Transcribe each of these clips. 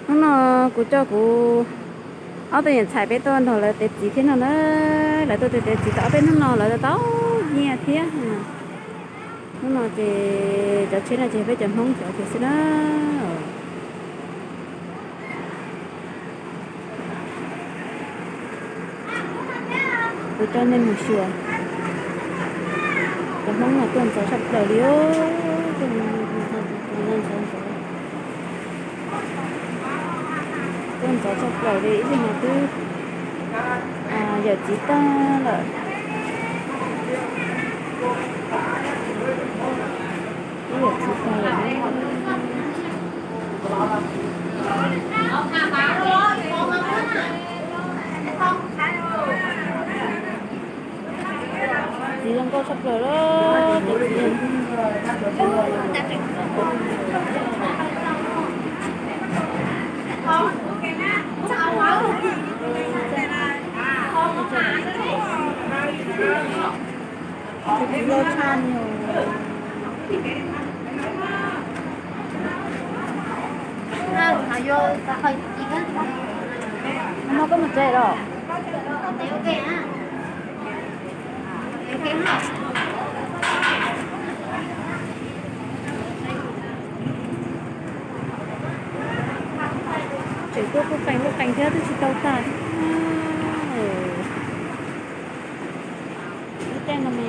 Hnub no kuv coj kuv ob tug niam ntxhais peb tuaj nrog lawv tev txiv thiab no na. Lawv tuaj tev txiv tau ob peb hnub no lawv tau nyiaj thiab. Hnub no ces cov tsheb no ces peb cov Hmoob cov tiag xwb na. Kuv coj nej mus xyuas, cov Hmoob no tuaj ntxov tshaj plaws li. Tuaj ntxov tshaj plaws li, ib leeg no twb yawm txiv tag lawm. Twb yawm txiv tag lawm. Txiv zoo nkauj tshaj plaws lawm, cov txiv. Cov txiv loj tshaj ni. Nov koj mus tsev los? Tseem tuaj kuj qees kuj qees thiab twb tsis tau tag. Lub caij no mas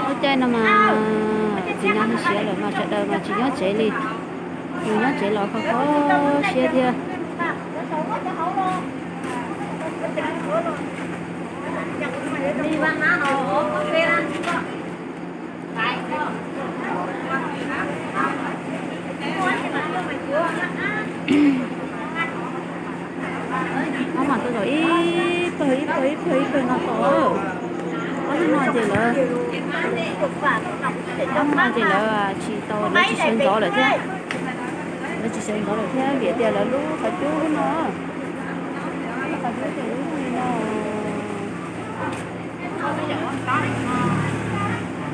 lub caij no mas txiv neej siav lawm mas sawv daws mas tsis nyob tsev li. Yus nyob tsev los kho kho siab thiab. Nov mas tuaj zaum ib pawg ib pawg ib pawg ib pawg no tom. Ob hnub no ces lawv, ob hnub no ces lawv tsis tau, lawv tsis sawv ntxov lawm thiab. Lawv tsis sawv ntxov lawm thiab vim tias lawv lub qhov cub lub no, lub qhov cub ces lub li no.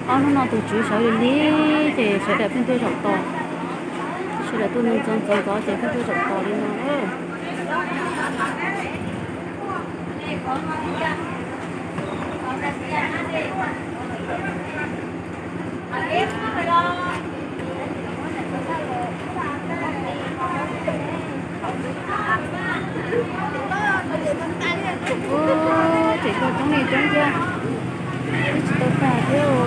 Ob hnub no tus tswv sawv li li ces sawv daws pheej tuaj zaum tos. Sawv daws tuaj ntxov ntxov ntxov ces pheej tuaj zaum tos li no. Tseem tuaj coob li coob thiab, twb tsis tau tag thiab.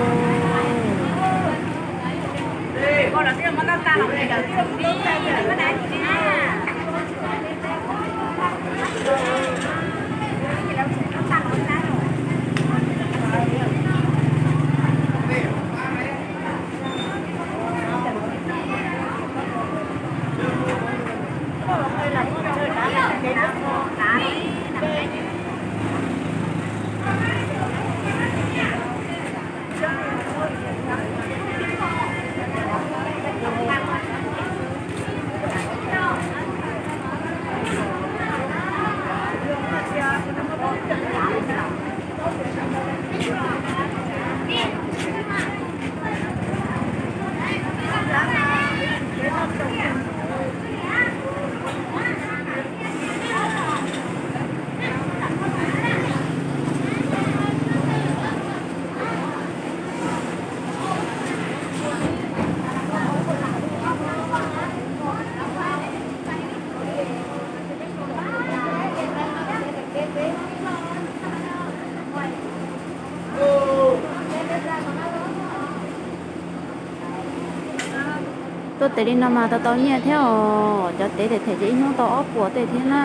Tuaj tev li no mas tau tau nyiaj thiab os, cov tev them them ces ib hnub tau ob puas tej thiab na.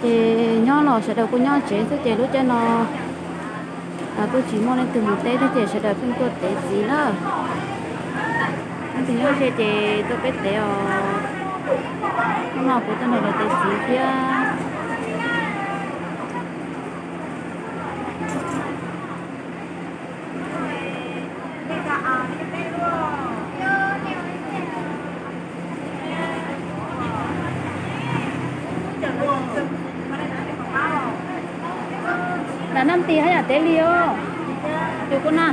Ces nyob los sawv daws kuj nyob tsev xwb ces lub caij no kuj tsis muaj leej twg mus teb thiab ces sawv daws pheej tuaj tev txiv na. Leej twg nyob ze ces tuaj peb tev os. Hnub no kuv tuaj nrog lawv tev txiv thiab. Tis haj yam teb li os. Tus kuj na.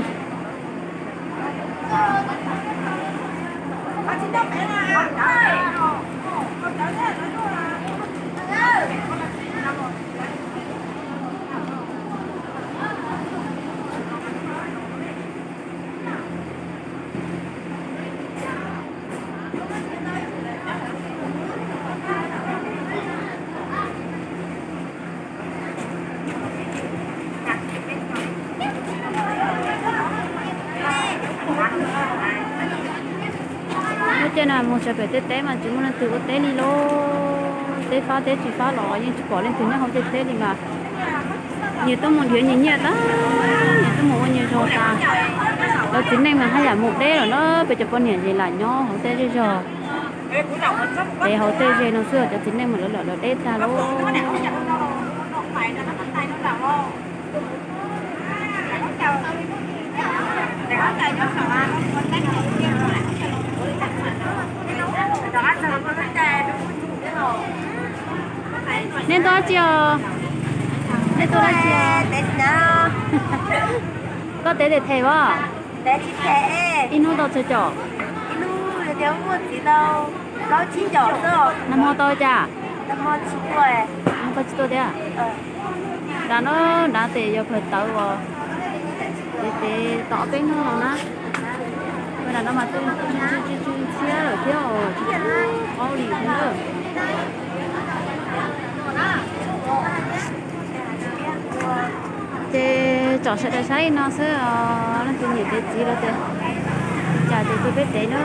Lub caij no mus sawv pem tej teb mas tsis muaj leej twg ua teb li lauj. Teb fab teb tsis fab los yeej tsis pom leej twg nyob hauv tej teb li mas. Nyias tuaj mus nrhiav nyias nyiaj tag, nyias tuaj mus ua nyias zog tas. Cov txiv neej mas haj yam mus deb lawm na, peb cov poj niam ces lam nyob hauv tej zej zog, pem hauv tej ze no xwb, cov txiv neej mas lawv lam lawv deb tag lauj. Nej tuaj dab tsi os? Nej tuaj dab tsi os? Koj teb them them as? Ib hnub tau tsawg caum? Nag hmo tau cas? Nag hmo tsis tuaj thiab. Nram no, nrad tes yog pawg tawv uas, ces tes tau ob peb hnub no na. Nram no mas tsis ntxhiab lawm thiab, tsis ntxhiab qaub li thiab. Ces tsom sawv daws saib li no xwb os, leej twg nyiam ces txiv lawv tias li cas ces tus peb tev na.